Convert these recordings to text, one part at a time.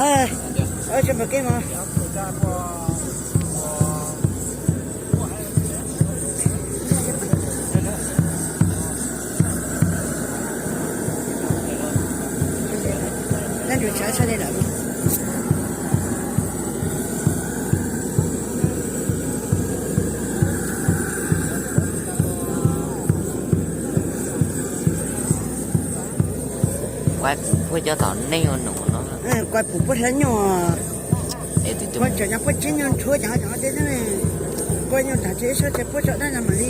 Ua tsis npaum kev mas. Nab nrug tshav tshaj li lawm. Kuv cov tom neej ua num no. Kuv puab hlab nyuj. Puab tseem nyuag puab tsib nyuag ntshuab cov cov tej, puab nyuag tag tsis sab ces puab tso dab no mam li.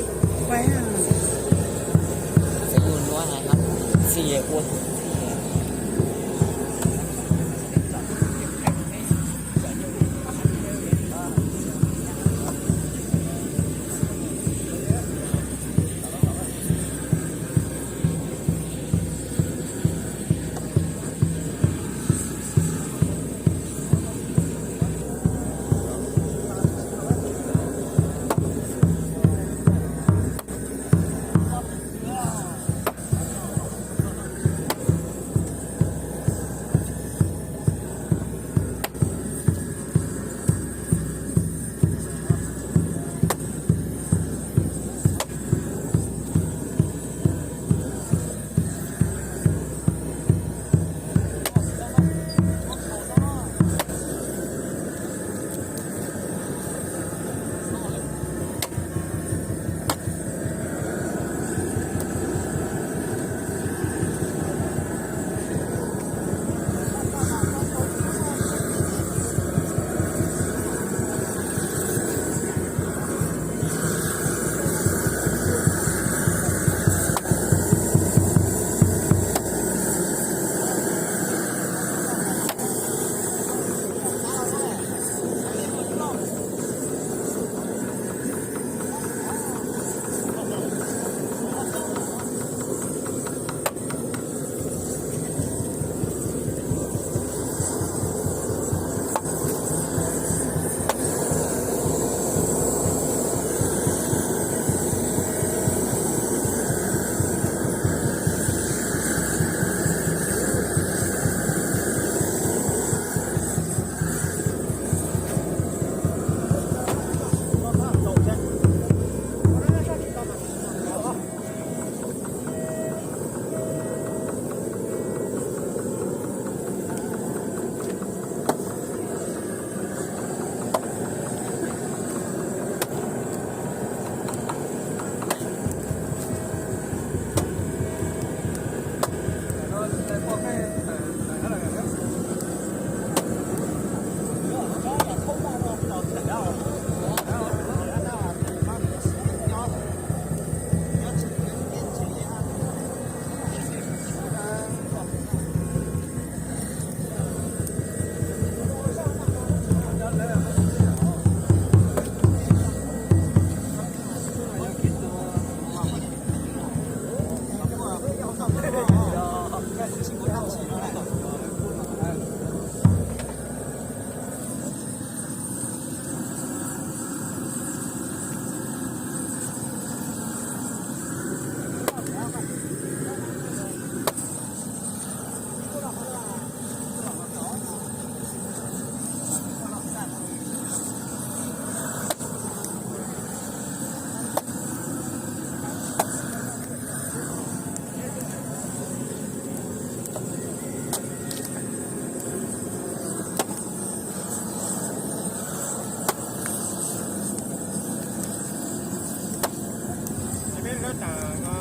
Peb lub tawm no,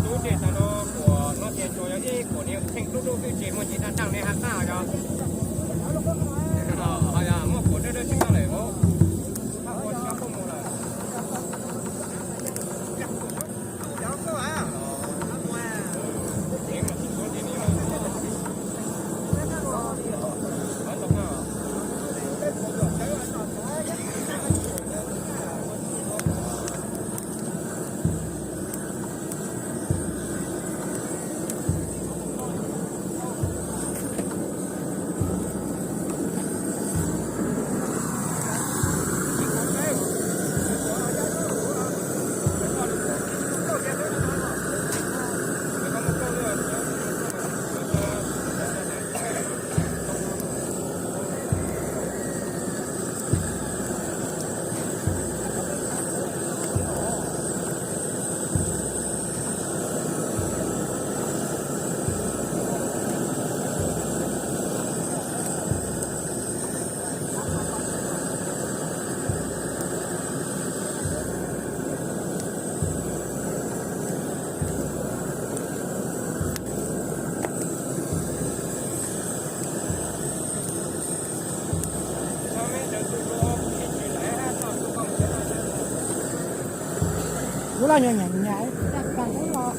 lub ntej tawm no kuam no tias tsuas yog ib kuam niag theej dub dub xwb ces muaj ntsis daj daj nej hab tag yog, ho yog muaj kuam dawb dawb tsis tau lawm os. Hab ua tsis tau koj mus lawm. Loj nyuag nyam nyam, caj kas ub los.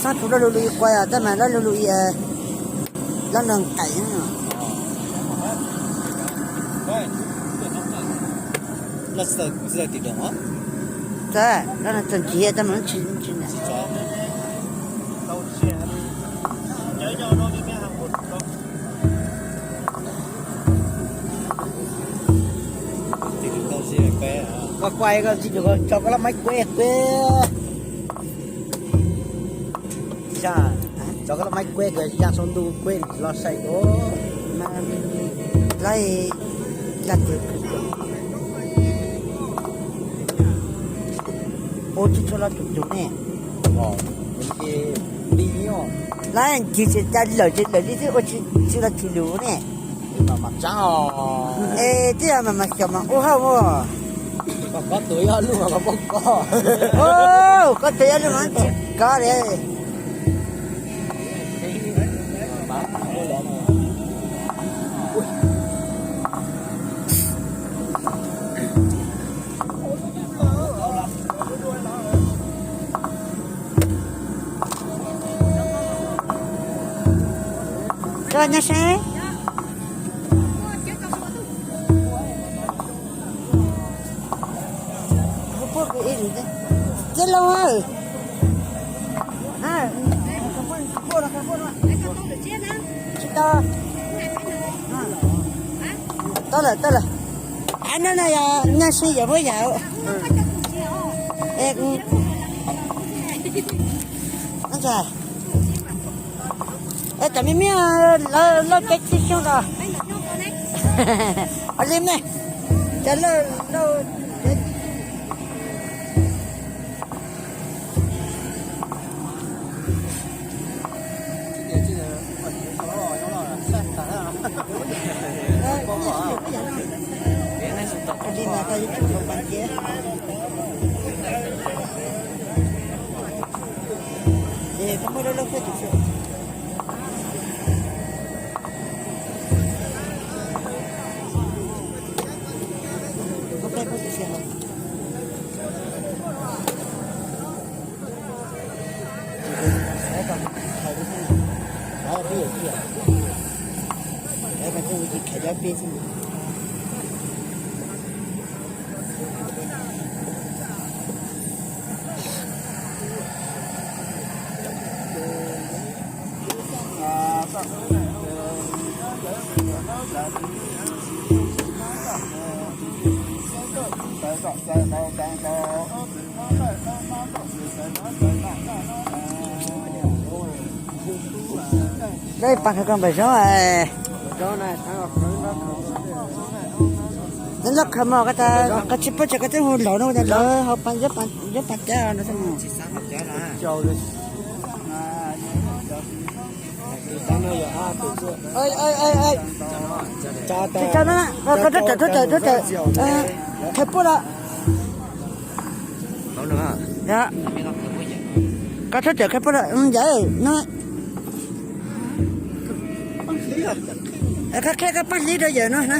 Kuv loj lug lug i qua, tab mas loj lug lug i, loj nrog qaim. Loj txawm tim doos, loj no txawm ntsiv tab mas tsis tsis na. Qua qua, tso koj loj maib kueb kueb. Tso koj loj maib kueb kueb, yaa sau ntuj kueb los sai os. Laib, yog tias ua tsis tshua los txog tus ne. Laib ncig tsis tas lawm ces lawm li twb ua tsis los tsis lus ne. Es twb yog mas mas xyaum mas ua hauj ua. Koj tus ib ob lub mas koj poob koj. Koj tus ib ob lub mas tsis kov li. Koj nyob seb. Tij Lauj, tsis tau, tau lawm tau lawm. Ab, no na yog nyob seb yog muab yam. Es tam miv miv lawv loj peb txhiab xyoo los. Ua li me, cov loj loj. Dab pag koj npam zoo. Nyob loj kawg mog, koj tas koj tsis paub tsam koj twb hu laus no lawv hauv pas nyob pas cab no. Tsis tau na, koj thab tawm thab tawm thab tawm, qhia puab los. Koj thab tawm qhia puab los yawm no. Koj qhia koj paj hlib rau yawm no na.